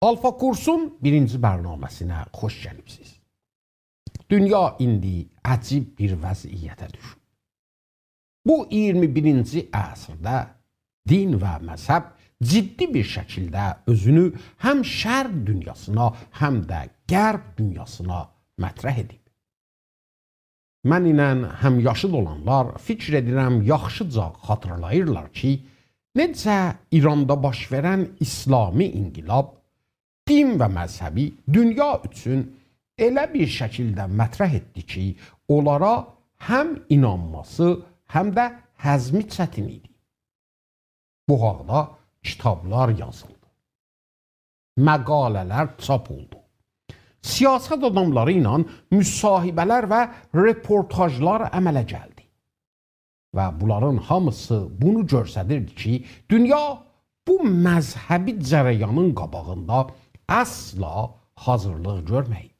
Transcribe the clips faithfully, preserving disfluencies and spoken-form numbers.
آلفا کورسون بیرینجی برنامه‌سینه خوش گلیبسیز. دونیا ایندی عجیب بیر وضعیته دوشوب. بو اییرمی بیرینجی عصرده دین و مذهب جدی بیر شکیلده اؤزونو هم شرق دونیاسینا، هم ده غرب دونیاسینا مطرح ائدیب. من ایله هم‌یاشید اولانلار، فیکیر ائدیرم، یاخشیجا خاطیرلاییرلار کی، نئجه ایراندا باش وئرن اسلامی انقلاب دین و مذهبی دونیا اوچون ائله بیر شکیلده مطرح ائتدی کی، اونلارا هم اینانماسی، هم ده هضمی چتین ایدی. بو حاقدا کیتابلار یازیلدی. مقاله‌لر چاپ اولدو. سیاست آداملاری ایله مصاحبه‌لر و رپورتاژلار عمله گلدی. و بونلارین هامیسی بونو گؤستریردی کی، دونیا بو مذهبی جریانین قاباغیندا اصلا حاضیرلیق گؤرمه‌ییب.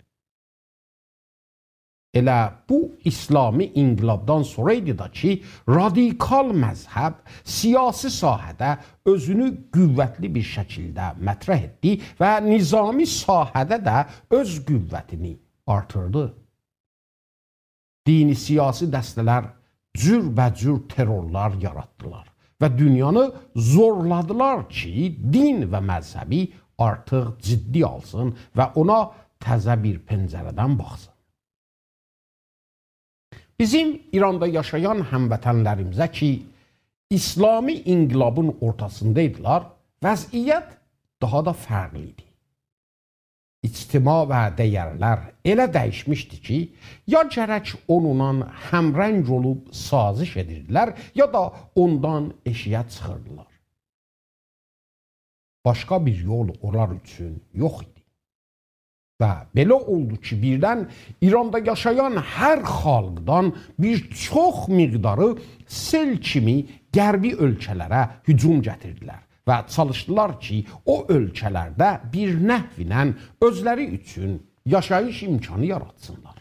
ائله بو اسلامی انقلابدان سونرا ایدی دا کی، رادیکال مذهب سیاسی ساحه‌ده اؤزونو قوتلی بیر شکیلده مطرح ائتدی و نظامی ساحه‌ده ده اؤز قوتینی آرتیردی. دینی سیاسی دسته‌لر جوربه‌جور ترورلار یاراتدیلار و دونیانی زورلادیلار کی، دین و مذهبی آرتیق جدی آلسین و اونا تازه بیر پنجره‌دن باخسین. بیزیم ایراندا یاشایان هموطنلریمیزه کی، اسلامی انقلابین اورتاسیندایدیلار، وضعیت داها دا فرقلی ایدی. اجتماع و دیرلر ائله دییشمیشدی کی، یا گرک اونونلا همرنگ اولوب سازش ائدیردیلر، یا دا اوندان ائشییه چیخیردیلار. باشقا بیر یول اونلار اوچون یوخ ایدی. و بئله اولدو کی، بیردن ایراندا یاشایان هر خالقدان بیر چوخ مقداری سئل کیمی غربی اؤلکه‌لره هجوم گتیردیلر و چالیشدیلار کی، او اؤلکه‌لرده بیر نحو ایله اؤزلری اوچون یاشاییش امکانی یاراتسینلار.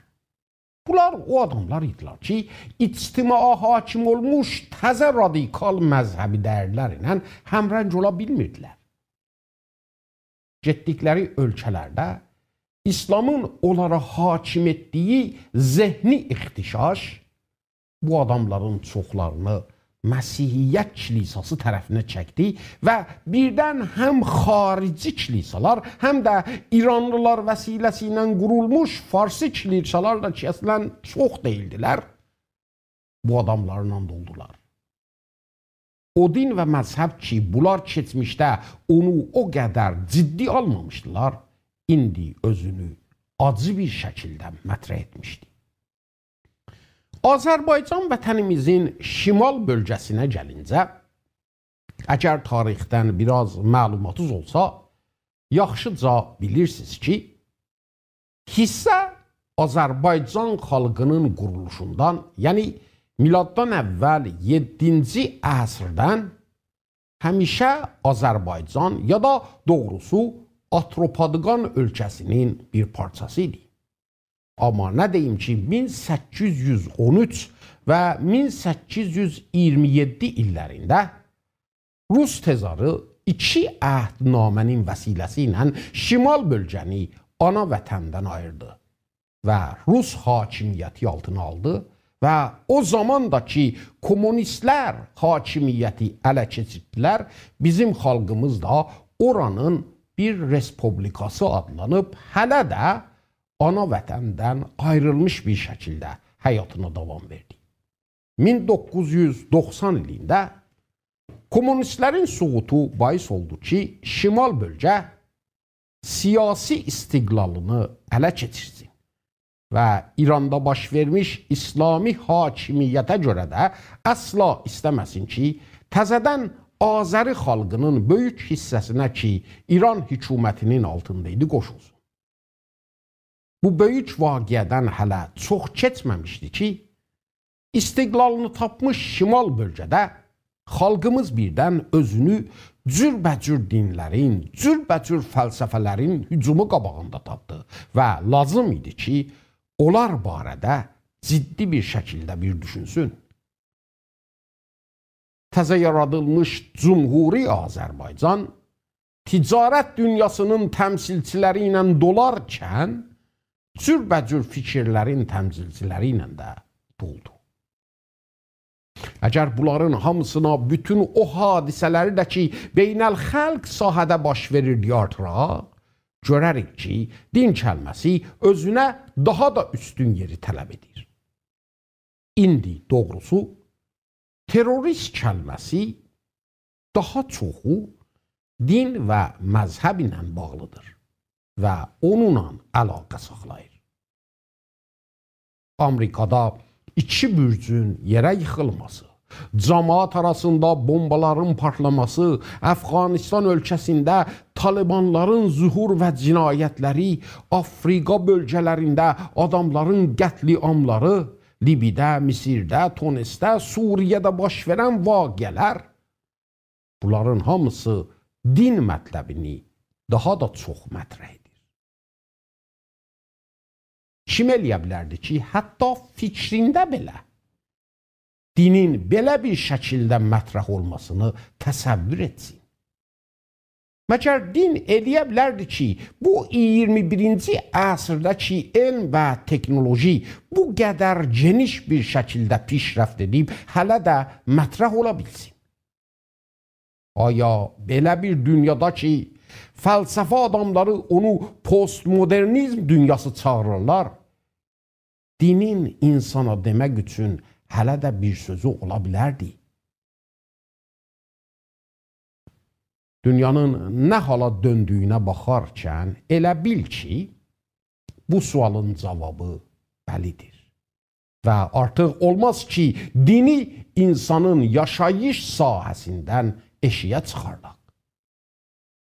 بونلار او آداملار ایدیلر کی، اجتماعا حاکم اولموش تازه رادیکال مذهبی دیرلر ایله همرنگ اولا بیلمیردیلر. گئتدیکلری اؤلکه‌لرده اسلامین اونلارا حاکم ائتدیگی ذهنی اغتشاش بو آداملارین چوخلارینی مسیحیت کلیساسی طرفینه چکدی و بیردن هم خارجی کلیسالار، هم ده ایرانلیلار وسیله‌سی ایله قورولموش فارسی کلیسالار دا کی، اصلا چوخ دئییلدیلر، بو آداملارلا دولدولار. او دین و مذهب کی، بونلار کئچمیشده اونو او قدر جدی آلمامیشدیلار، ایندی اؤزونو آجی بیر شکیلده مطرح ائتمیشدی. آذربایجان وطنیمیزین شمال بؤلگه‌سینه گلینجه، اگر تاریخدن بیر آز معلوماتینیز اولسا، یاخشیجا بیلیرسینیز کی، حیصه آذربایجان خالقینین قورولوشوندان، یعنی میلاددان اول یئددینجی عصردن همیشه آذربایجان، یا دا دوغروسو آتروپادگان اؤلکه‌سینین بیر پارچاسی ایدی. آمما نه دئییم کی، مین سککیز یوز اون اوچ و مین سککیز یوز اییرمی یئددی ایللرینده روس تزاری ایکی عهدنامه‌نین وسیله‌سی ایله شمال بؤلگه‌نی آنا وطندن آییردی و روس حاکمیتی آلتینا آلدی و او زامان دا کی، کمونیستلر حاکمیتی اله کئچیردیلر، بیزیم خالقیمیز دا اورانین بیر رئسپوبلیکاسی آدلانیب، هله ده آنا وطندن آیریلمیش بیر شکیلده حیاتینا داوام وئردی. مین دوققوز یوز دوخسان ایلینده کمونیستلرین سقوطو باعث اولدو کی، شمال بؤلگه سیاسی استقلالینی اله کئچیرسین و ایراندا باش وئرمیش اسلامی حاکمیته گؤره ده اصلا ایسته‌مه‌سین کی، تزه‌دن آذری خالقینین بؤیوک حیصه‌سینه کی، ایران حکومتینین آلتیندا ایدی، قوشولسون. بو بؤیوک واقعه‌دن هله چوخ کئچمه‌میشدی کی، استقلالینی تاپمیش شمال بؤلگه‌ده خالقیمیز بیردن اؤزونو جوربه‌جور دینلرین، جوربه‌جور فلسفه‌لرین هجومو قاباغیندا تاپدی و لازیم ایدی کی، اونلار باره‌ده جدی بیر شکیلده بیر دوشونسون. تزه یارادیلمیش جمهوری آذربایجان تجارت دونیاسینین تمثیلچیلری ایله دولارکن، جوربه‌جور فیکیرلرین تمثیلچیلری ایله ده دولدو. اگر بونلارین هامیسینا بوتون او حادثه‌لری ده کی، بین‌الخلق ساحه‌ده باش وئریر، یارتیراق، گؤرریک کی، دین کلمه‌سی اؤزونه داها دا اوستون یئری طلب ائدیر. ایندی دوغروسو، تروریست کلمه‌سی داها چوخو دین و مذهب ایله باغلیدیر و اونونلا علاقه ساخلاییر. آمریکادا ایکی برجون یئره ییخیلماسی، جماعت آراسیندا بومبالارین پارتلاماسی، افغانستان اؤلکه‌سینده طالبانلارین ظهور و جنایتلری، آفریقا بؤلگه‌لرینده آداملارین قتل‌عاملاری، لیبی‌ده، مصرده، تونسده، سوریه‌ده باش وئرن واقعه‌لر، بونلارین هامیسی دین مطلبینی داها دا چوخ مطرح ائدیر. کیم ائلیه بیلردی کی، حتی فیکرینده بئله دینین بئله بیر شکیلده مطرح اولماسینی تصور ائتسین؟ مگر دین ائلیه بیلردی کی، بو اییرمی بیرینجی عصرده کی، علم و تکنولوژی بو قدر گئنیش بیر شکیلده پیشرفت ائدیب، هله ده مطرح اولا بیلسین؟ آیا بئله بیر دونیادا کی، فلسفه آداملاری اونو پست‌مدرنیزم دونیاسی چاغیریرلار، دینین اینسانا دئمک اوچون هله ده بیر سؤزو اولا بیلردی؟ دونیانین نه حالا دؤندویونه باخارکن، ائله بیل کی، بو سؤالین جاوابی بلی‌دیر. و آرتیق اولماز کی، دینی اینسانین یاشاییش ساحه‌سیندن ائشیگه چیخارداق.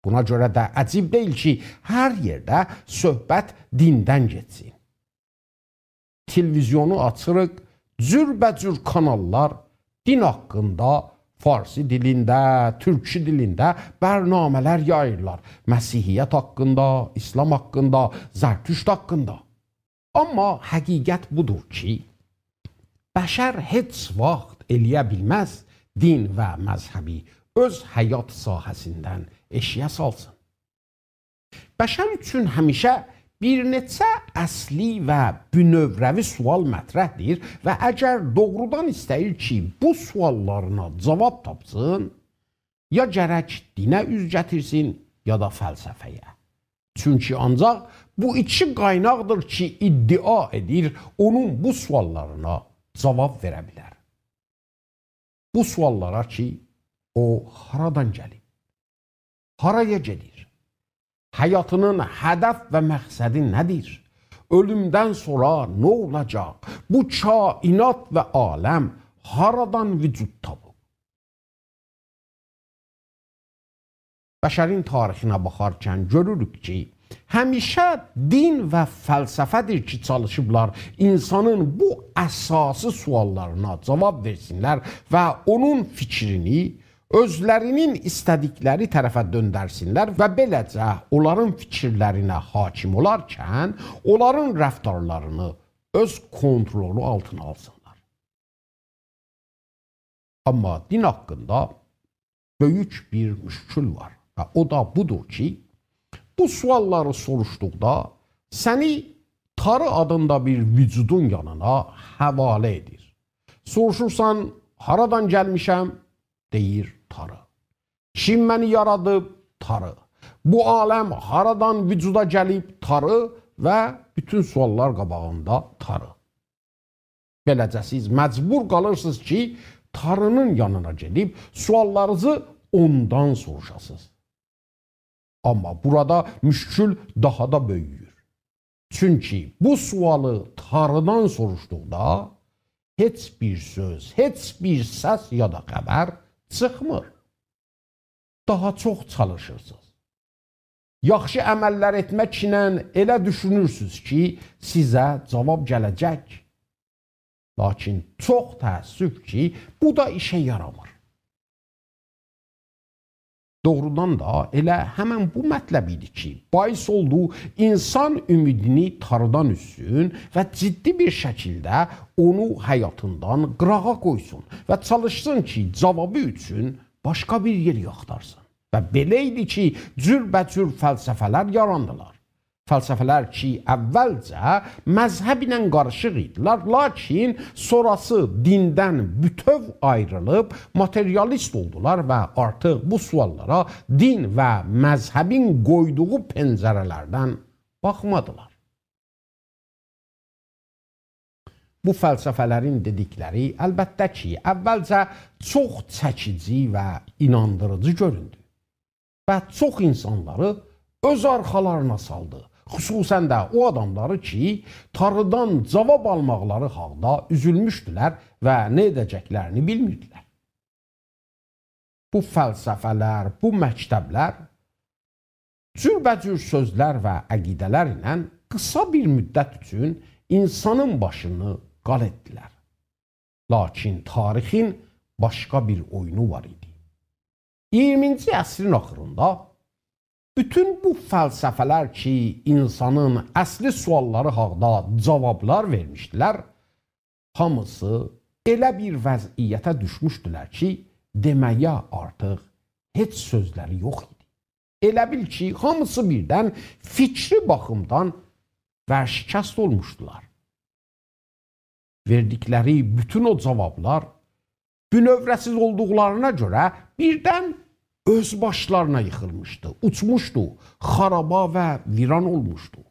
بونا گؤره ده عجیب دئییل کی، هر یئرده صحبت دیندن گئتسین. تلویزیونو آچیریق، جوربه‌جور کاناللار دین حاقیندا، فارسی دیلینده، تورکجو دیلینده برنامه‌لر یاییرلار. مسیحیت حاقیندا، اسلام حاقیندا، زرتشت حاقیندا. آمما حقیقت بودور کی، بشر هئچ واخت ائلیه بیلمز دین و مذهبی اؤز حیات ساحه‌سیندن ائشیگه سالسین. بشر اوچون همیشه بیر نئچه اصلی و بونؤوره‌وی سؤال مطرح‌دیر و اگر دوغرودان ایسته‌ییر کی، بو سؤاللارینا جاواب تاپسین، یا گرک دینه اوز گتیرسین، یا دا فلسفه‌یه. چونکی آنجاق بو ایکی قایناقدیر کی، ادعا ائدیر، اونون بو سؤاللارینا جاواب وئره بیلر. بو سؤاللارا کی، او هارادان گلیب؟ هارایا گئدیر؟ حیاتینین هدف و مقصدی نه‌دیر؟ اؤلومدن سونرا نه اولاجاق؟ بو کائنات و عالم هارادان وجود تاپیب؟ بشرین تاریخینه باخارکن گؤروروک کی، همیشه دین و فلسفه‌دیر کی، چالیشیبلار اینسانین بو اساسی سؤاللارینا جاواب وئرسینلر و اونون فیکرینی اؤزلرینین ایسته‌دیکلری طرفه دؤندرسینلر و بئله‌جه اونلارین فیکیرلرینه حاکم اولارکن اونلارین رفتارلارینی اؤز کنترلو آلتینا آلسینلار. آمما دین حاقیندا بؤیوک بیر مشکل وار و او دا بودور کی، بو سؤاللاری سوروشدوقدا سنی تاری آدیندا بیر وجودون یانینا حواله ائدیر. سوروشورسان، «هارادان گلمیشم؟» دئییر، «تاری.» «کیم منی یارادیب؟» «تاری.» «بو عالم هارادان وجودا گلیب؟» «تاری.» و بوتون سؤاللار قاباغیندا تاری. بئله‌جه سیز مجبور قالیرسینیز کی، تاری‌نین یانینا گئدیب سؤاللارینیزی اوندان سوروشاسینیز. آمما بورادا مشکل داها دا بؤیویور. چونکی بو سؤالی تاری‌دان سوروشدوقدا هئچ بیر سؤز، هئچ بیر سس یا دا خبر چیخمیر. داها چوخ چالیشیرسینیز. یاخشی عمللر ائتمکله ائله دوشونورسونوز کی، سیزه جاواب گله‌جک. لاکین چوخ تأسف کی، بو دا ایشه یارامیر. دوغرودان دا ائله همن بو مطلب ایدی کی، باعث اولدو اینسان امیدینی تاری‌دان اوزسون و جدی بیر شکیلده اونو حیاتیندان قیراغا قویسون و چالیشسین کی، جاوابی اوچون باشقا بیر یئر آختارسین. و بئله ایدی کی، جوربه‌جور فلسفه‌لر یاراندیلار. فلسفه‌لر کی، اولجه مذهب ایله قاریشیق ایدیلر، لاکین سونراسی دیندن بوتؤو آیریلیب ماتریالیست اولدولار و آرتیق بو سؤاللارا دین و مذهبین قویدوغو پنجره‌لردن باخمادیلار. بو فلسفه‌لرین دئدیکلری، البته کی، اولجه چوخ چکیجی و ایناندیریجی گؤروندو و چوخ اینسانلاری اؤز آرخالارینا سالدی. خصوصاً ده او آداملاری کی، تانریدان جاواب آلماقلاری حاقدا اوزولموشدولر و نه ائده‌جکلرینی بیلمیردیلر. بو فلسفه‌لر، بو مکتب‌لر جوربه‌جور سؤزلر و عقیده‌لر ایله قیسا بیر مدت اوچون اینسانین باشینی قال ائتدیلر. لاکین تاریخین باشقا بیر اویونو وار ایدی. ایگیرمینجی عصرین آخیریندا بوتون بو فلسفه‌لر کی، اینسانین اصلی سؤاللاری حاقدا جاوابلار وئرمیشدیلر، هامیسی ائله بیر وضعیته دوشموشدولر کی، دئمه‌یه آرتیق هئچ سؤزلری یوخ ایدی. ائله بیل کی، هامیسی بیردن فکری باخیمدان ورشکست اولموشدولار. وئردیکلری بوتون او جاوابلار بونؤوره‌سیز اولدوقلارینا گؤره بیردن اؤز باشلارینا ییخیلمیشدی، اوچموشدو، خارابا و ویران اولموشدو.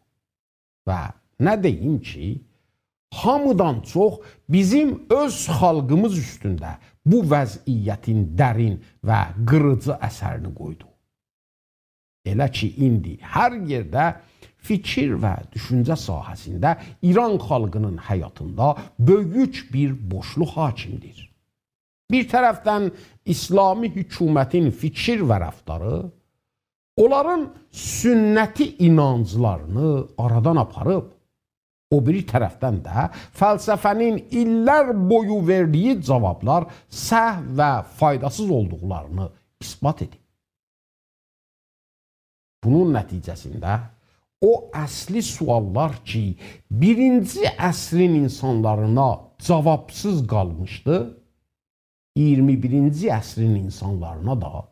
و نه دئییم کی، هامیدان چوخ بیزیم اؤز خالقیمیز اوستونده بو وضعیتین درین و قیریجی اثرینی قویدو. ائله کی، ایندی هر یئرده فکر و دوشونجه ساحه‌سینده ایران خالقینین حیاتیندا بؤیوک بیر بوشلوق حاکمدیر. بیر طرفدن اسلامی حکومتین فکر و رفتاری اونلارین سنتی اینانجلارینی آرادان آپاریب، او بیری طرفدن ده فلسفه‌نین ایللر بویو وئردیگی جاوابلار سهو و فایداسیز اولدوقلارینی اثبات ائدیب. بونون نتیجه‌سینده او اصلی سؤاللار کی، بیرینجی عصرین اینسانلارینا جاوابسیز قالمیشدی، ایگیرمی بیرینجی عصرین اینسانلارینا دا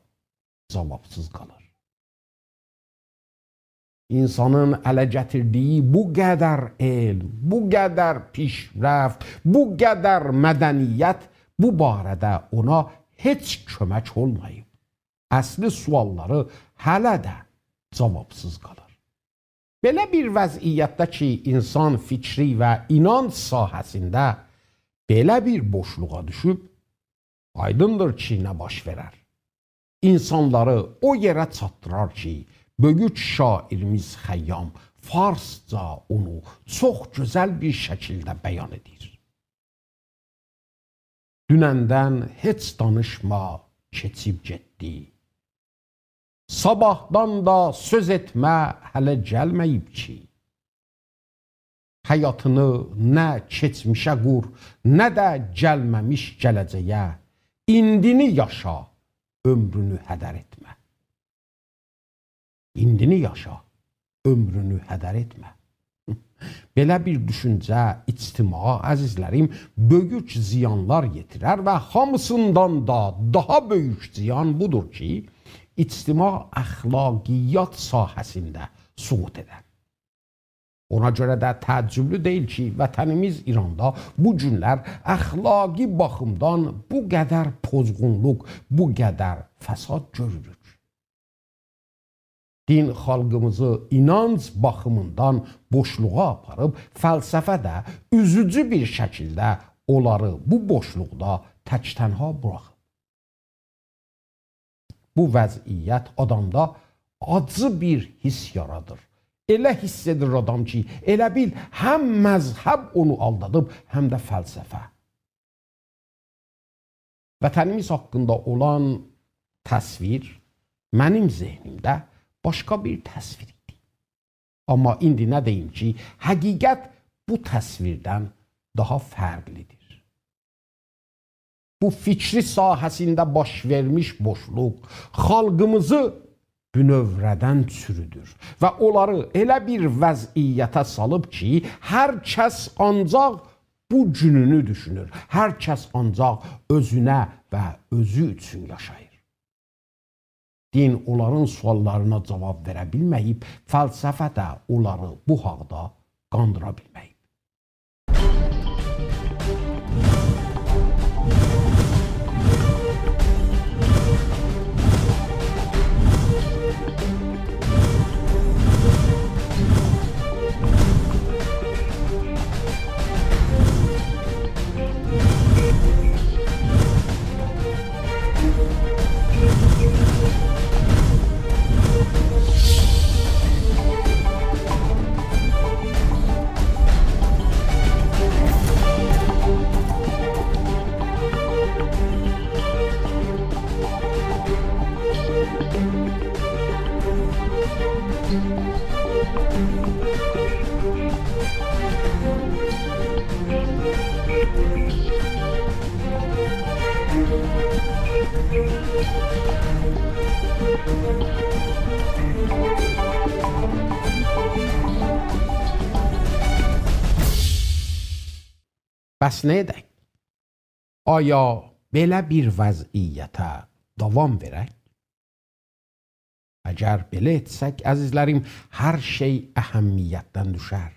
جاوابسیز قالیر. اینسانین اله گتیردیگی بو قدر علم، بو قدر پیشرفت، بو قدر مدنیت بو باره‌ده اونا هئچ کؤمک اولماییب. اصلی سؤاللاری هله ده جاوابسیز قالیر. بئله بیر وضعیتده کی، اینسان فکری و اینانج ساحه‌سینده بئله بیر بوشلوغا دوشوب، آیدیندیر کی، نه باش وئرر. اینسانلاری او یئره چاتدیرار کی، بؤیوک شاعیریمیز خیام فارسجا اونو چوخ گؤزل بیر شکیلده بیان ائدیر. دونندن هئچ دانیشما، کئچیب گئتدی. صاباحدان دا سؤز ائتمه، هله گلمه‌ییب کی. حیاتینی نه کئچمیشه قور، نه ده گلمه‌میش گله‌جه‌یه. ایندینی یاشا، عؤمرونو هدر ائتمه. ایندینی یاشا، عؤمرونو هدر ائتمه. بئله بیر دوشونجه اجتماعا، عزیزلریم، بؤیوک زیانلار یئتیرر و هامیسیندان دا داها بؤیوک زیان بودور کی، اجتماع اخلاقیات ساحه‌سینده سقوط ائدر. اونا گؤره ده تعجبلو دئییل کی، وطنیمیز ایراندا بو گونلر اخلاقی باخیمدان بو قدر پوزغونلوق، بو قدر فساد گؤروروک. دین خالقیمیزی اینانج باخیمیندان بوشلوغا آپاریب، فلسفه ده اوزوجو بیر شکیلده اونلاری بو بوشلوقدا تک‌تنها بوراخیب. بو وضعیت آدامدا آجی بیر حس یارادیر. ائله حس ائدیر آدام کی، ائله بیل هم مذهب اونو آلدادیب، هم ده فلسفه. وطنیمیز حاقیندا اولان تصویر منیم ذهنیمده باشقا بیر تصویر ایدی. آمما ایندی نه دئییم کی، حقیقت بو تصویردن داها فرقلیدیر. بو فکری ساحه‌سینده باش وئرمیش بوشلوق خالقیمیزی بونؤوره‌دن چورودور و اونلاری ائله بیر وضعیته سالیب کی، هر کس آنجاق بو گونونو دوشونور، هر کس آنجاق اؤزونه و اؤزو اوچون یاشاییر. دین اونلارین سؤاللارینا جواب وئره بیلمه‌ییب، فلسفه ده اونلاری بو حاقدا قاندیرا بیلمه‌ییب. بس نه ائدک؟ آیا بئله بیر وضعیته داوام وئرک؟ اگر بئله ائتسک، عزیزلریم، هر شئی اهمیتدن دوشر.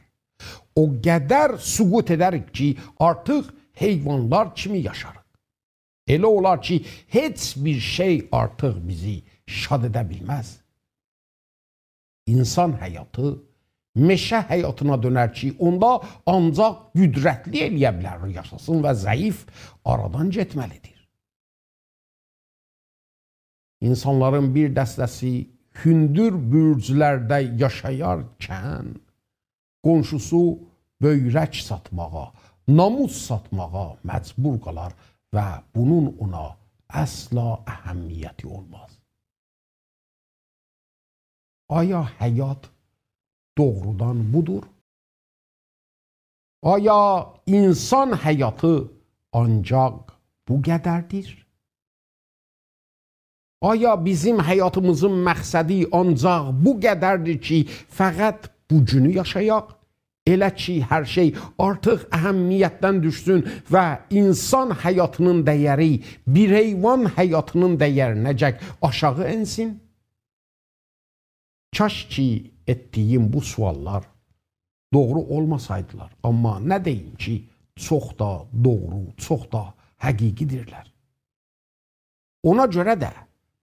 او قدر سقوط ائدریک کی، آرتیق حیوانلار کیمی یاشاریق. ائله اولار کی، هئچ بیر شئی آرتیق بیزی شاد ائده بیلمز. اینسان حیاتی مئشه حیاتینا دؤنر کی، اوندا آنجاق قدرتلی ائله‌یه بیلر یاشاسین و ضعیف آرادان گئتمه‌لیدیر. اینسانلارین بیر دسته‌سی هوندور برجلرده یاشایارکن، قونشوسو بؤیرک ساتماغا، ناموس ساتماغا مجبور قالار و بونون اونا اصلا اهمیتی اولماز. آیا حیات دوغرودان بودور؟ آیا اینسان حیاتی آنجاق بو قدردیر؟ آیا بیزیم حیاتیمیزین مقصدی آنجاق بو قدردیر کی، فقط بو گونو یاشایاق؟ ائله کی، هر شئی آرتیق اهمیتدن دوشسون و اینسان حیاتی‌نین دَیَری بیر حیوان حیاتی‌نین دَیَرینه‌جک آشاغی ائنسین؟ کاش کی، ائتدیگیم بو سؤاللار دوغرو اولماسایدیلار. آمما نه دئییم کی، چوخ دا دوغرو، چوخ دا حقیقی‌دیرلر. اونا گؤره ده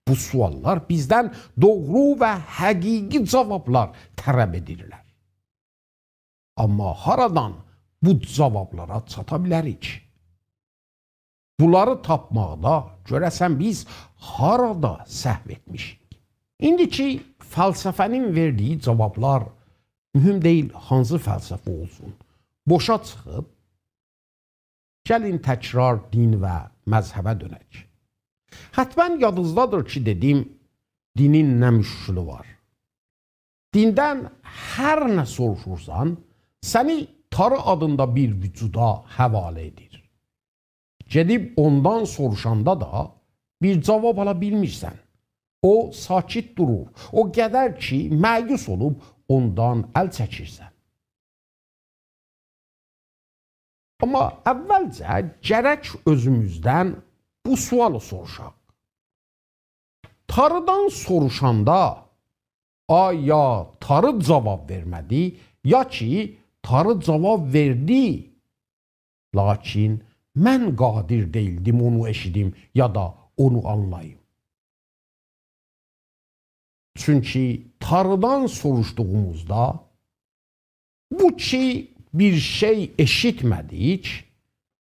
بو سؤاللار بیزدن دوغرو و حقیقی جاوابلار طلب ائدیرلر. آمما هارادان بو جاوابلارا چاتا بیلریک؟ بونلاری تاپماقدا گؤره‌سن بیز هارادا سهو ائتمیشیک؟ ایندی کی، فلسفه‌نین وئردیگی جاوابلار، مهم دئییل هانسی فلسفه اولسون، بوشا چیخیب، گلین تکرار دین و مذهبه دؤنک. حتماً یادینیزدادیر کی، دئدیم، دینین نه مشکلی وار؟ دیندن هر نه سوروشورسان، سنی تاری آدیندا بیر وجودا حواله ائدیر. گئدیب اوندان سوروشاندا دا بیر جاواب آلا بیلمیرسن. او ساکت دورور. او قدر کی، مأیوس اولوب اوندان ال چکیرسن. آمما اولجه گرک اؤزوموزدن بو سؤالی سوروشاق. تاریدان سوروشاندا، آیا تاری جاواب وئرمه‌دی، یا کی، تاری جاواب وئردی، لاکین من قادر دئییلدیم اونو ائشیدیم یا دا اونو آنلاییم؟ چونکی تاریدان سوروشدوغوموزدا، بو کی، بیر شئی ائشیتمه‌دیک،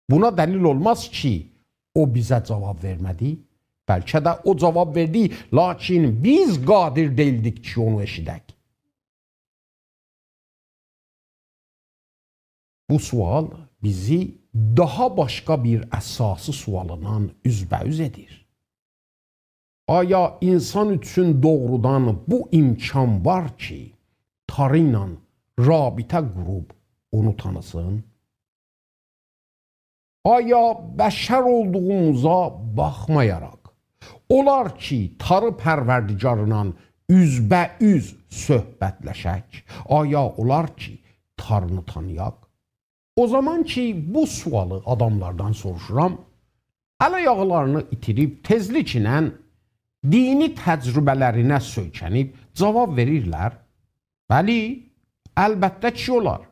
بونا دلیل اولماز کی، او بیزه جاواب وئرمه‌دی. بلکه ده او جاواب وئردی، لاکین بیز قادر دئییلدیک کی، اونو ائشیدک. بو سؤال بیزی داها باشقا بیر اساسی سؤالینان اوزبه‌اوز ائدیر. آیا اینسان اوچون دوغرودان بو امکان وار کی، تاری ایله رابطه قوروب اونو تانیسین؟ آیا بشر اولدوغوموزا باخمایاراق، اولار کی، تاری پروردگارلا اوزبه‌اوز صحبتلشک؟ آیا اولار کی، تارینی تانییاق؟ او زامان کی، بو سؤالی آداملاردان سوروشورام، ال آیاقلارینی ایتیریب تئزلیکله دینی تجربه‌لرینه سؤیکنیب جاواب وئریرلر: «بلی، البته کی، اولار.»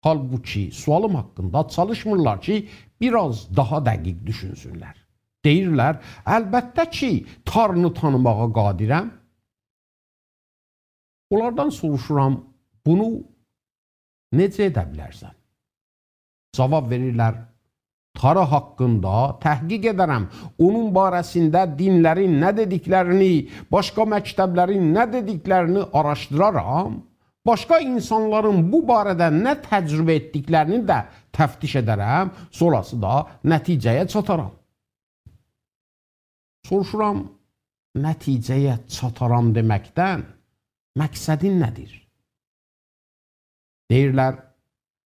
حالبوکی سؤالیم حاقیندا چالیشمیرلار کی، بیر آز داها دقیق دوشونسونلر. دئییرلر: «البته کی، تارینی تانیماغا قادرم.» اونلاردان سوروشورام: «بونو نئجه ائده بیلرسن؟» جاواب وئریرلر: «تاری حاقیندا تحقیق ائدرم، اونون باره‌سینده دینلرین نه دئدیکلرینی، باشقا مکتبلرین نه دئدیکلرینی آراشدیرارام، باشقا اینسانلارین بو باره‌ده نه تجربه ائتدیکلرینی ده تفتیش ائدرم، سونراسی دا نتیجه‌یه چاتارام.» سوروشورام: «نتیجه‌یه چاتارام دئمکدن مقصدین نه‌دیر؟» دئییرلر: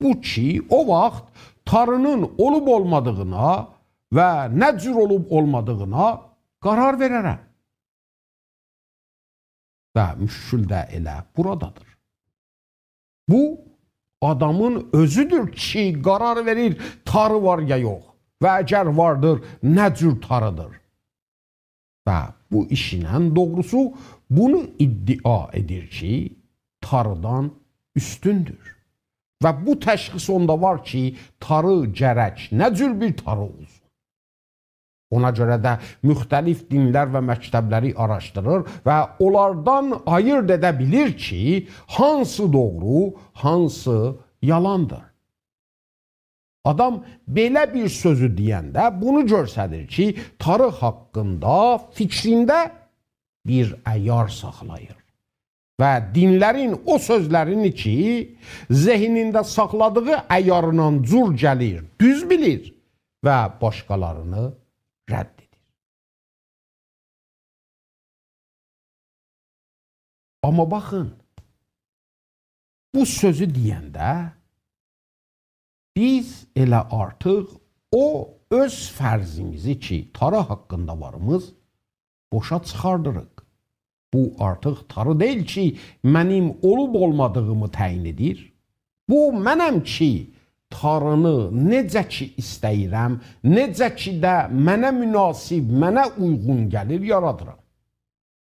«بو کی، او واخت تارینین اولوب اولمادیغینا و نه جور اولوب اولمادیغینا قرار وئررم.» و مشکل ده ائله بورادادیر. بو، آدامین اؤزودور کی، قرار وئریر، تاری وار یا یوخ. و اگر واردیر، نه جور تاریدیر؟ و بو ایشینن دوغروسو بونو ادعا ائدیر کی، تاریدان اوستوندور. و بو تشخیص اوندا وار کی، تاری گرک نه جور بیر تاری اولسون. اونا گؤره ده مختلف دینلر و مکتبلری آراشدیریر و اونلاردان آییرد ائده بیلیر کی، هانسی دوغرو، هانسی یالاندیر. آدام بئله بیر سؤزو دئینده بونو گؤستریر کی، تاری حاقیندا فیکرینده بیر عیار ساخلاییر. و دینلرین او سؤزلرینی کی، ذهنینده ساخلادیغی عیارینان جور گلیر، دوز بیلیر و باشقالارینی رد ائدیر. آمما باخین، بو سؤزو دئینده بیز ائله آرتیق او اؤز فرضیمیزی کی، تاری حاقیندا واریمیز، بوشا چیخاردیریق. بو آرتیق تاری دئییل کی، منیم اولوب اولمادیغیمی تعیین ائدیر. بو، منم کی، تارینی نئجه کی ایسته‌ییرم، نئجه کی ده منه مناسب، منه اویغون گلیر، یارادیرام.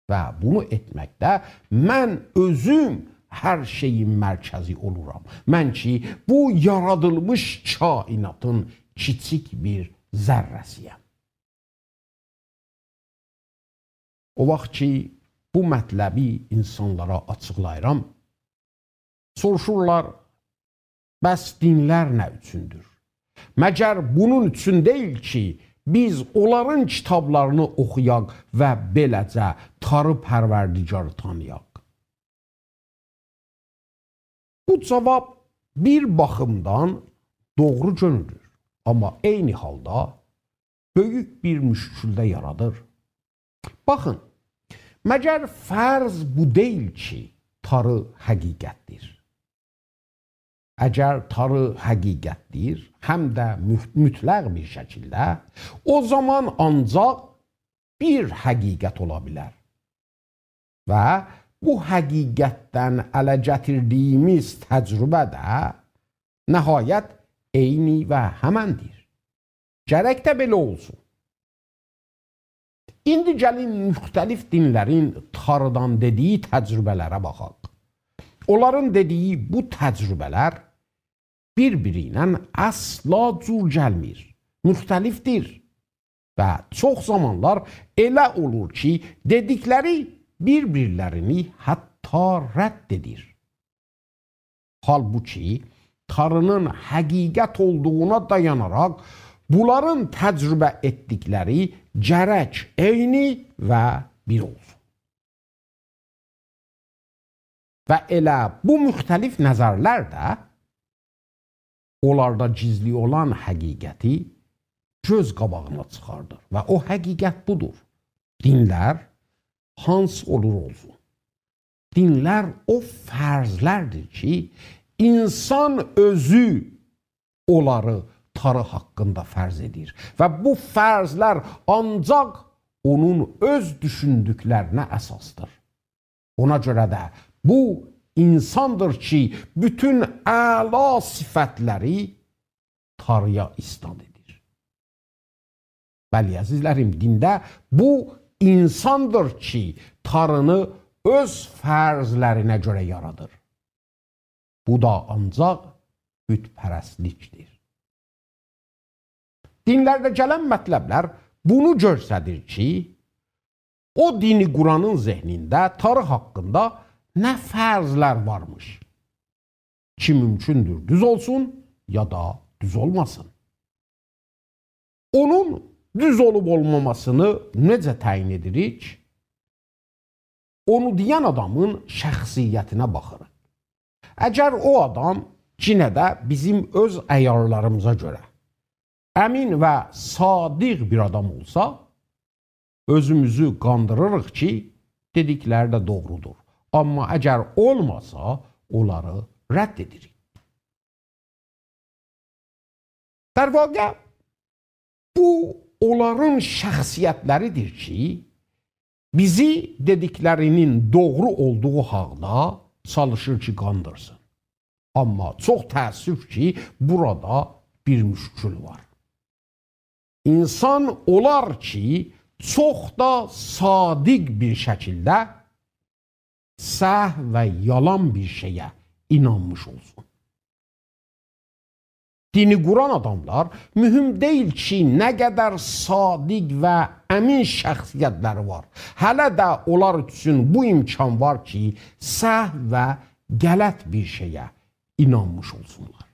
و بونو ائتمکده من اؤزوم هر شئیین مرکزی اولورام. من کی، بو یارادیلمیش کائناتین کیچیک بیر ذره‌سی‌یم. او واخت کی، بو مطلبی اینسانلارا آچیقلاییرام، سوروشورلار: «بس دینلر نه اوچوندور؟ مگر بونون اوچون دئییل کی، بیز اونلارین کیتابلارینی اوخویاق و بئله‌جه تاری پروردگاری تانییاق؟» بو جاواب بیر باخیمدان دوغرو گؤرونور، آمما عینی حالدا بؤیوک بیر مشکل ده یارادیر. باخین، مگر فرض بو دئییل کی، تاری حقیقتدیر؟ اگر تاری حقیقتدیر، هم ده مح-، مطلق بیر شکیلده، او زامان آنجاق بیر حقیقت اولا بیلر. و بو حقیقتدن اله گتیردیییمیز تجربه ده نهایت عینی و همندیر. گرک ده بئله اولسون. ایندی گلین مختلف دینلرین تاریدان دئدییی تجربه‌لره باخاق. اونلارین دئدییی بو تجربه‌لر بیر-بیری ایله اصلا جور گلمیر، مختلفدیر. و چوخ زامانلار ائله اولور کی، دئدیکلری بیر-بیرلرینی حتی رد ائدیر. حالبوکی تارینین حقیقت اولدوغونا دایاناراق بونلارین تجربه ائتدیکلری گرک عینی و بیر اولسون. و ائله بو مختلف نظرلر ده اونلاردا گیزلی اولان حقیقتی گؤز قاباغینا چیخاردیر. و او حقیقت بودور: دینلر هانسی اولور اولسون، دینلر او فرضلردیر کی، اینسان اؤزو اونلاری تاری حاقیندا فرض ائدیر. و بو فرضلر آنجاق اونون اؤز دوشوندوکلرینه اساسدیر. اونا گؤره ده بو اینساندیر کی، بوتون اعلا صفتلری تارییا اسناد ائدیر. بلی، عزیزلریم، دینده بو اینساندیر کی، تارینی اؤز فرض‌لرینه گؤره یارادیر. بو دا آنجاق بت‌پرستلیکدیر. دین‌لرده گلن مطلب‌لر بونو گؤستریر کی، او دینی قورانین ذهنینده تاری حاقیندا نه فرض‌لر وارمیش کی، مومکوندور دوز اولسون یا دا دوز اولماسین. اونون دوز اولوب اولماماسینی نئجه تعیین ائدیریک؟ اونو دئین آدامین شخصیتینه باخیریق. اگر او آدام یئنه ده بیزیم اؤز عیارلاریمیزا گؤره امین و صادق بیر آدام اولسا، اؤزوموزو قاندیریریق کی، دئدیکلری ده دوغرودور. آمما اگر اولماسا، اونلاری رد ائدیریک. در واقع، بو اونلارین شخصیت‌لریدیر کی، بیزی دئدیکلری‌نین دوغرو اولدوغو حاقدا چالیشیر کی، قاندیرسین. آمما چوخ تأسف کی، بورادا بیر مشکل وار. اینسان اولار کی، چوخ دا صادق بیر شکیلده سهو و یالان بیر شئیه اینانمیش اولسون. دینی قوران آداملار مهم دئییل کی، نه قدر صادق و امین شخصیت‌لری وار. هله ده اونلار اوچون بو امکان وار کی، سهو و غلط بیر شئیه اینانمیش اولسونلار.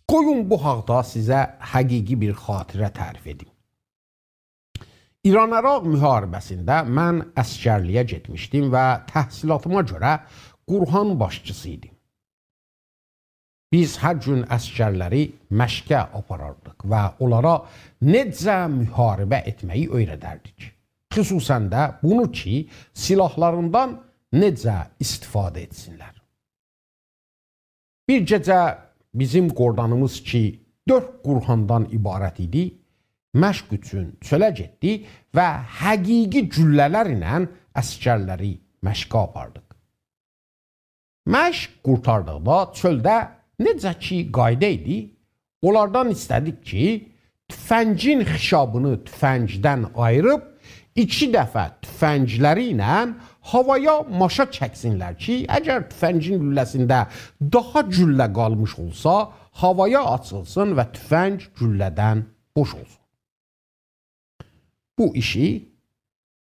قویون بو حاقدا سیزه حقیقی بیر خاطره تعریف ائدیم. ایران-عراق محاربه‌سینده من عسگرلیگه گئتمیشدیم و تحصیلاتیما گؤره قرآن باشچیسی ایدیم. بیز هر گون عسگرلری مشقه آپاراردیق و اونلارا نئجه محاربه ائتمه‌یی اؤیره‌دردیک. خصوصاً ده بونو کی، سلاحلاریندان نئجه استفاده ائتسینلر. بیر گئجه بیزیم قردانیمیز کی، دؤرد قرآندان عبارت ایدی، مشق اوچون چؤله گئتدی و حقیقی گولله‌لر ایله عسگرلری مشقه آپاردیق. مشق قورتاردیقدا چؤلده نئجه کی قایدا ایدی، اونلاردان ایسته‌دیک کی، تفنگین خیشابینی تفنگدن آییریب، ایکی دفعه تفنگلری ایله هاوایا ماشا چکسینلر کی، اگر تفنگین لوله‌سینده داها گولله قالمیش اولسا، هاوایا آچیلسین و تفنگ گولله‌دن بوش اولسون. بو ایشی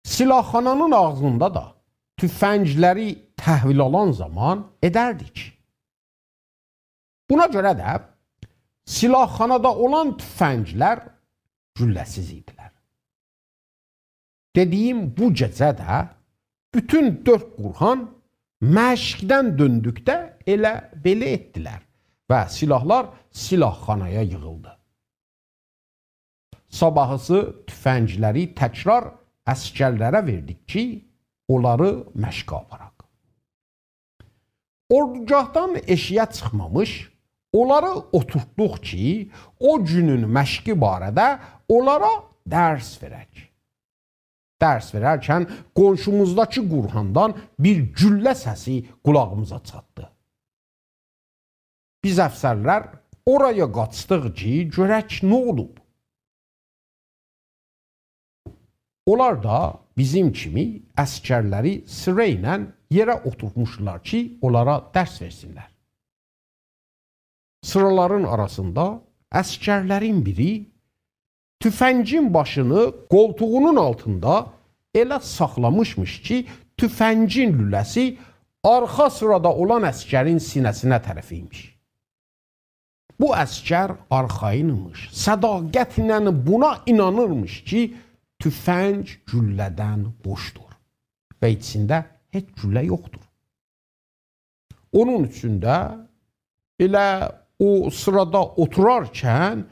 سلاحخانانین آغزیندا دا تفنگلری تحویل آلان زامان ائدردیک. بونا گؤره ده سلاحخانادا اولان تفنگلر گولله‌سیز ایدیلر. دئدیگیم بو گئجه ده بوتون دؤرد قرآن مشقدن دؤندوکده ائله بئله ائتدیلر و سلاحلار سلاحخانایا ییغیلدی. صاباحیسی تفنگلری تکرار عسگرلره وئردیک کی، اونلاری مشقه آپاراق. اوردوگاهدان ائشیگه چیخمامیش، اونلاری اوتورتدوق کی، او گونون مشقی باره‌ده اونلارا درس وئرک. درس وئررکن قونشوموزداکی قرآندان بیر گولله سسی قولاغیمیزا چاتدی. بیز افسرلر اورایا قاچدیق کی، گؤرک نه اولوب. اونلار دا بیزیم کیمی عسگرلری سیرا ایله یئره اوتورتموشدولار کی، اونلارا درس وئرسینلر. سیرالارین آراسیندا عسگرلرین بیری تفنگین باشینی قولتوغونون آلتیندا ائله ساخلامیشمیش کی، تفنگین لوله‌سی آرخا سیرادا اولان عسگرین سینه‌سینه طرف ایمیش. بو عسگر آرخایین ایمیش، صداقت ایله بونا اینانیرمیش کی، تفنگ گولله‌دن بوشدور و ایچینده هئچ گولله یوخدور. اونون اوچون ده ائله او سیرادا اوتورارکن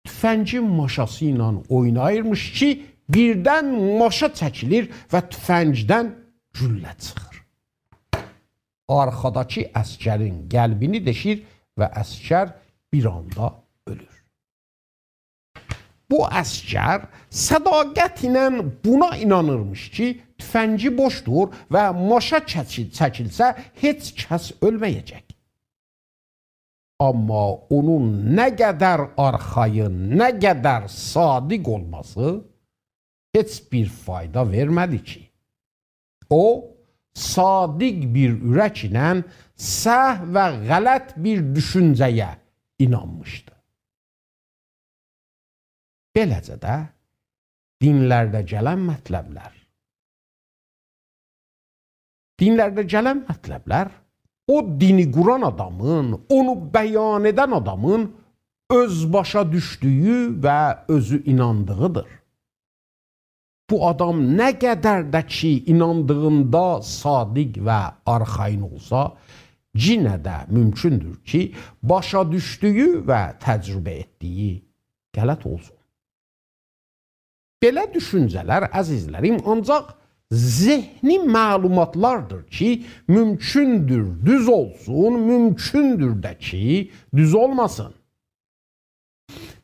تفنگین ماشاسی ایله اویناییرمیش کی، بیردن ماشا چکیلیر و تفنگدن گولله چیخیر. آرخاداکی عسگرین قلبینی دئشیر و عسگر بیر آندا اؤلور. بو عسگر صداقت ایله بونا اینانیرمیش کی، تفنگی بوشدور و ماشا چکیل-، چکیلسه، هئچ کس اؤلمه‌یه‌جک. آمما اونون نه قدر آرخایین، نه قدر صادق اولماسی هئچ بیر فایدا وئرمه‌دی کی، او، صادق بیر اورک ایله سهو و غلط بیر دوشونجه‌یه اینانمیشدی. بئله‌جه ده دینلرده گلن مطلبلر. دینلرده گلن مطلبلر او دینی قوران آدامین، اونو بیان ائدن آدامین اؤز باشا دوشدویو و اؤزو ایناندیغیدیر. بو آدام نه قدر ده کی، ایناندیغیندا صادق و آرخایین اولسا، یئنه ده مومکوندور کی، باشا دوشدویو و تجربه ائتدیگی غلط اولسون. بئله دوشونجه‌لر، عزیزلریم، آنجاق ذهنی معلوماتلاردیر کی، مومکوندور دوز اولسون، مومکوندور ده کی، دوز اولماسین.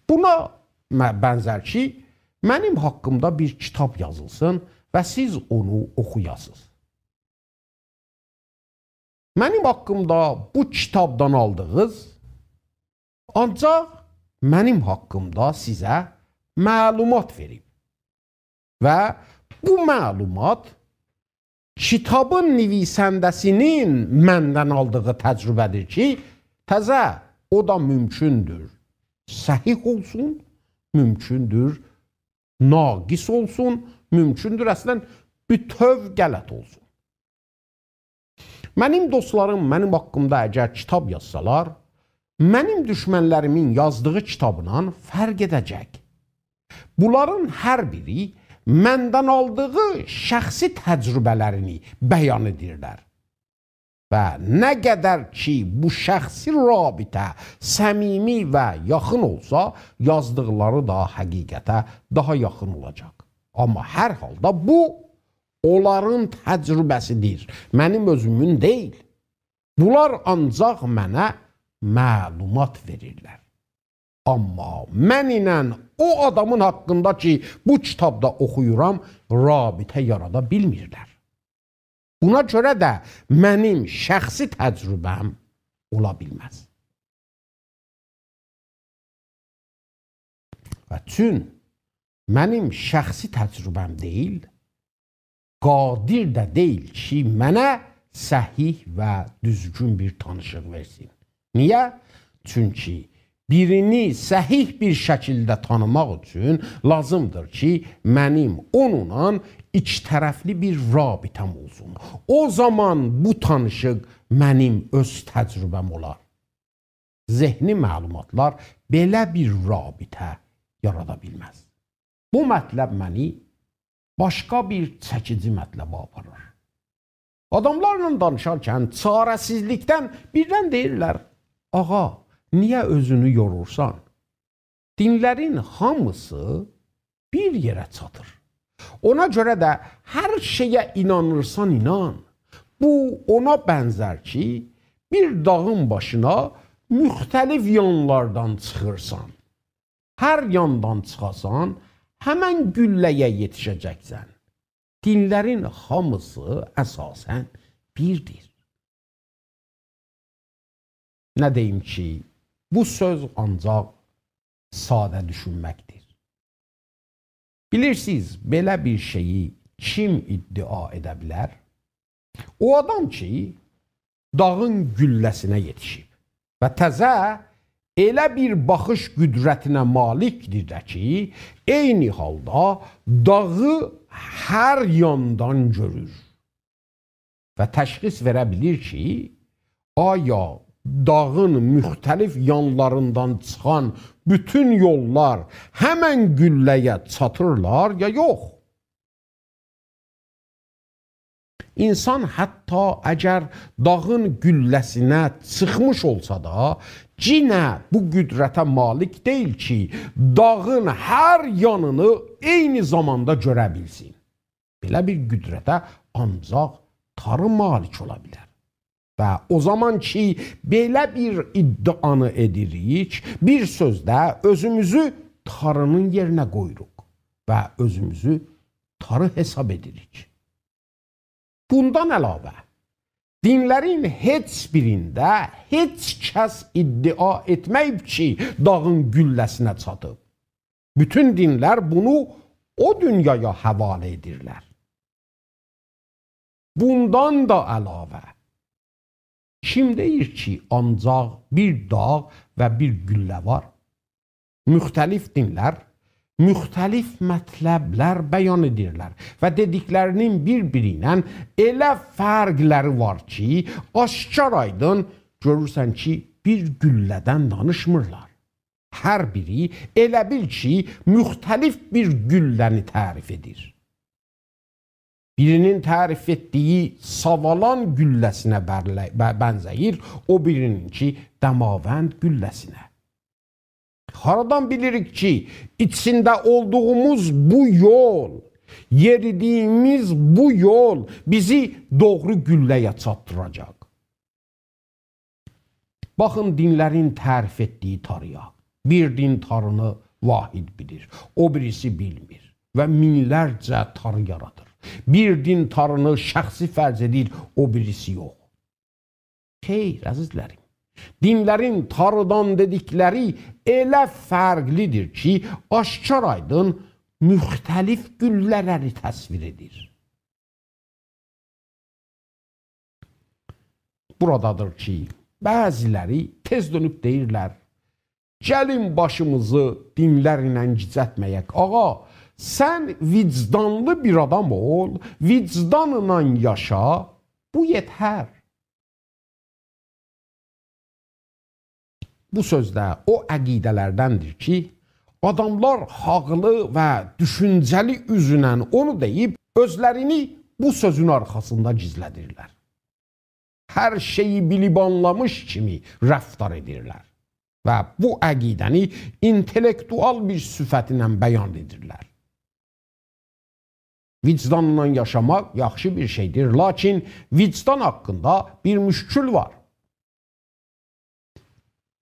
بونا م-، بنزر کی، منیم حاققیمدا بیر کیتاب یازیلسین و سیز اونو اوخویاسینیز. منیم حاققیمدا بو کیتابدان آلدیغینیز آنجاق منیم حاققیمدا سیزه معلومات وئریب. و بو معلومات کیتابین نویسنده‌سینین مندن آلدیغی تجربه‌دیر کی، تزه او دا مومکوندور صحیح اولسون، مومکوندور ناقص اولسون، مومکوندور اصلاً بوتؤو غلط اولسون. منیم دوستلاریم منیم حاققیمدا اگر کیتاب یازسالار، منیم دوشمنلریمین یازدیغی کیتابینان فرق ائده‌جک. بونلارین هر بیری مندن آلدیغی شخصی تجربه‌لرینی بیان ائدیرلر. و نه قدر کی، بو شخصی رابطه صمیمی و یاخین اولسا، یازدیقلاری دا حقیقته داها یاخین اولاجاق. آمما هر حالدا بو، اونلارین تجربه‌سیدیر، منیم اؤزومون دئییل. بونلار آنجاق منه معلومات وئریرلر. آمما من ایله او آدامین حاققیندا کی، بو کیتابدا اوخویورام، رابطه یارادا بیلمیرلر. بونا گؤره ده منیم شخصی تجربه‌م اولا بیلمز. و چون منیم شخصی تجربه‌م دئییل، قادر ده دئییل کی، منه صحیح و دوزگون بیر تانیشیق وئرسین. نییه؟ چونکی بیرینی صحیح بیر شکیلده تانیماق اوچون لازیمدیر کی، منیم اونونلا ایکی طرفلی بیر رابطه‌م اولسون. او زامان بو تانیشیق منیم اؤز تجربه‌م اولار. ذهنی معلوماتلار بئله بیر رابطه یارادا بیلمز. بو مطلب منی باشقا بیر چکیجی مطلبه آپاریر. آداملارلا دانیشارکن چاره‌سیزلیکدن بیردن دئییرلر: «آغا، نییه اؤزونو یورورسان؟ دینلرین هامیسی بیر یئره چاتیر. اونا گؤره ده هر شئیه اینانیرسان، اینان.» بو اونا بنزر کی، بیر داغین باشینا مختلف یانلاردان چیخیرسان. هر یاندان چیخاسان، همن قله‌یه یئتیشه‌جکسن. دینلرین هامیسی اساساً بیردیر. نه دئییم کی، بو سؤز آنجاق ساده دوشونمکدیر. بیلیرسینیز، بئله بیر شئیی کیم ادعا ائده بیلر؟ او آدام کی، داغین قله‌سینه یئتیشیب و تزه ائله بیر باخیش قدرتینه مالیکدیر ده کی، عینی حالدا داغی هر یاندان گؤرور و تشخیص وئره بیلیر کی، آیا داغین مختلف یانلاریندان چیخان بوتون یوللار همن قله‌یه چاتیرلار، یا یوخ. اینسان حتی اگر داغین قله‌سینه چیخمیش اولسا دا، یئنه بو قدرته مالیک دئییل کی، داغین هر یانینی عینی زاماندا گؤره بیلسین. بئله بیر قدرته آنجاق تاری مالیک اولا بیلر. و او زامان کی، بئله بیر ادعانی ائدیریک، بیر سؤزده اؤزوموزو تارینین یئرینه قویوروق و اؤزوموزو تاری حساب ائدیریک. بوندان علاوه، دینلرین هئچ بیرینده هئچ کس ادعا ائتمه‌ییب کی، داغین قله‌سینه چاتیب. بوتون دینلر بونو او دونیایا حواله ائدیرلر. بوندان دا علاوه، کیم دئییر کی، آنجاق بیر داغ و بیر قله وار؟ مختلف دینلر مختلف مطلبلر بیان ائدیرلر و دئدیکلرینین بیر-بیری ایله ائله فرقلری وار کی، آشکار آیدین گؤرورسن کی، بیر قله‌دن دانیشمیرلار. هر بیری ائله بیل کی، مختلف بیر قله‌نی تعریف ائدیر. بیرینین تعریف ائتدیگی ساوالان قله‌سینه برله-، به-، بنزه‌ییر، او بیرینینکی دماوند قله‌سینه. هارادان بیلیریک کی، ایچینده اولدوغوموز بو یول، یئریدیگیمیز بو یول بیزی دوغرو قله‌یه چاتدیراجاق؟ باخین، دینلرین تعریف ائتدیگی تاری‌یا. بیر دین تارینی واحد بیلیر، او بیریسی بیلمیر و مینلرجه تاری یارادیر. بیر دین تارینی شخصی فرض ائدیر، او بیریسی یوخ. خیر، عزیزلریم، دینلرین تاریدان دئدیکلری ائله فرقلی‌دیر کی، آشکار آیدین مختلف قله‌لری تصویر ائدیر. بورادادیر کی، بعضی‌لری تئز دؤنوب دئییرلر: «گلین باشیمیزی دینلرله گیجلتمه‌یک. آغا، سن وجدانلی بیر آدام اول، وجدانلا یاشا، بو یئتر.» بو سؤز ده او عقیده‌لردندیر کی، آداملار حاقلی و دوشونجه‌لی اوزونن اونو دئییب، اؤزلرینی بو سؤزون آرخاسیندا گیزله‌دیرلر. هر شئیی بیلیب آنلامیش کیمی رفتار ائدیرلر و بو عقیده‌نی اینتلکتوال بیر صفتله بیان ائدیرلر. وجدانلا یاشاماق یاخشی بیر شئیدیر، لاکین وجدان حاقیندا بیر مشکل وار.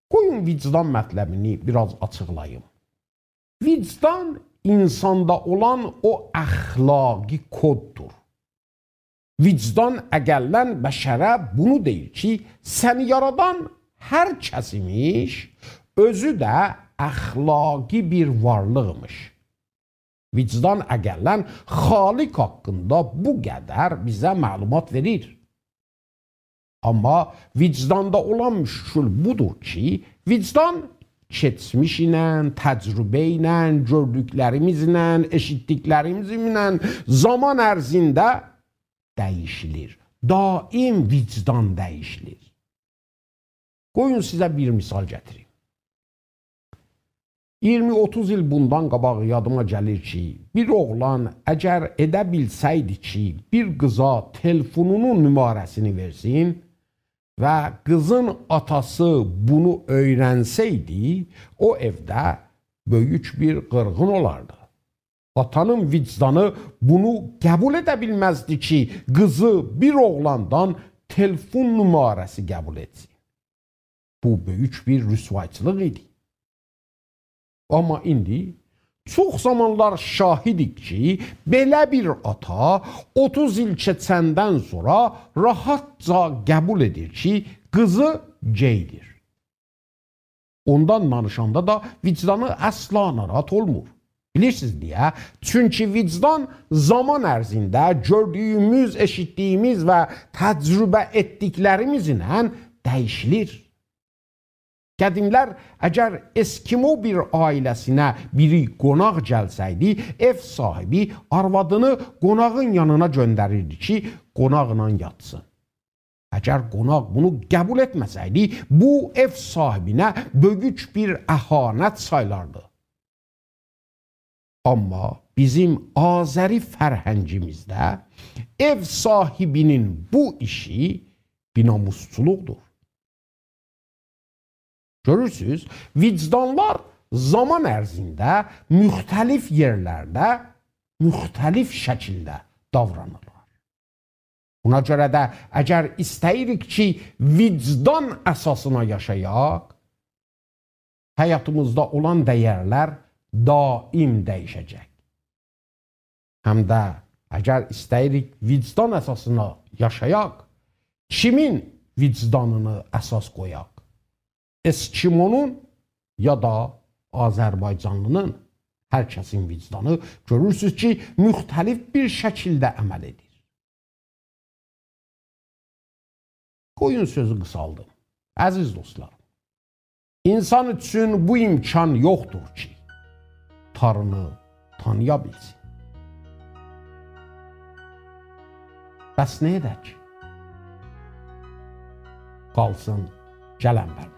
قویون وجدان مطلبینی بیر آز آچیقلاییم. وجدان اینساندا اولان او اخلاقی کوددور. وجدان اقلاً بشره بونو دئییر کی، سنی یارادان هر کس ایمیش، اؤزو ده اخلاقی بیر وارلیق ایمیش. وجدان اقلاً خالق حاقیندا بو قدر بیزه معلومات وئریر. آمما وجداندا اولان مشکل بودور کی، وجدان کئچمیش ایله، تجربه ایله، گؤردوکلریمیزله، ائشیتدیکلریمیزله زامان عرضینده دییشیلیر. دائم وجدان دییشیلیر. قویون سیزه بیر مثال گتیریم. اییرمی اوتوز ایل بوندان قاباق یادیما گلیر کی، بیر اوغلان اگر ائده بیلسه‌یدی کی، بیر قیزا تلفونونون نمره‌سینی وئرسین و قیزین آتاسی بونو اؤیرنسه‌یدی، او ائوده بؤیوک بیر قیرغین اولاردی. آتانین وجدانی بونو قبول ائده بیلمزدی کی، قیزی بیر اوغلاندان تلفون نمره‌سی قبول ائتسین. بو بؤیوک بیر رسوایچیلیق ایدی. آمما ایندی چوخ زامانلار شاهدیک کی، بئله بیر آتا اوتوز ایل کئچندن سونرا راحتجا قبول ائدیر کی، قیزی گئی‌دیر. اوندان دانیشاندا دا وجدانی اصلا ناراحت اولمور. بیلیرسینیز نییه؟ چونکی وجدان زامان عرضینده گؤردویوموز، ائشیتدیییمیز و تجربه ائتدیکلریمیزله دییشیلیر. قدیملر اگر اسکیمو بیر عائله‌سینه بیری قوناق گلسه‌یدی، ائو صاحیبی آروادینی قوناغین یانینا گؤندریردی کی، قوناقلا یاتسین. اگر قوناق بونو قبول ائتمه‌سه‌یدی، بو ائو صاحیبینه بؤیوک بیر اهانت ساییلاردی. آمما بیزیم آذری فرهنگیمیزده ائو صاحیبینین بو ایشی بی‌ناموسچولوقدور. گؤرورسوز، وجدانلار زامان عرضینده مختلف یئرلرده مختلف شکیلده داورانیرلار. بونا گؤره ده اگر ایسته‌ییریک کی، وجدان اساسینا یاشایاق، حیاتیمیزدا اولان دیرلر دائم دییشه‌جک. هم ده اگر ایسته‌ییریک وجدان اساسینا یاشایاق، کیمین وجدانینی اساس قویاق؟ اسکیمونون یا دا آذربایجانلی‌نین؟ هر کسین وجدانی، گؤرورسوز کی، مختلف بیر شکیلده عمل ائدیر. قویون سؤزو قیسالدیم. عزیز دوستلار، اینسان اوچون بو امکان یوخدور کی، تارینی تانییا بیلسین. بس نه ائدک؟ قالسین گلن برنامه.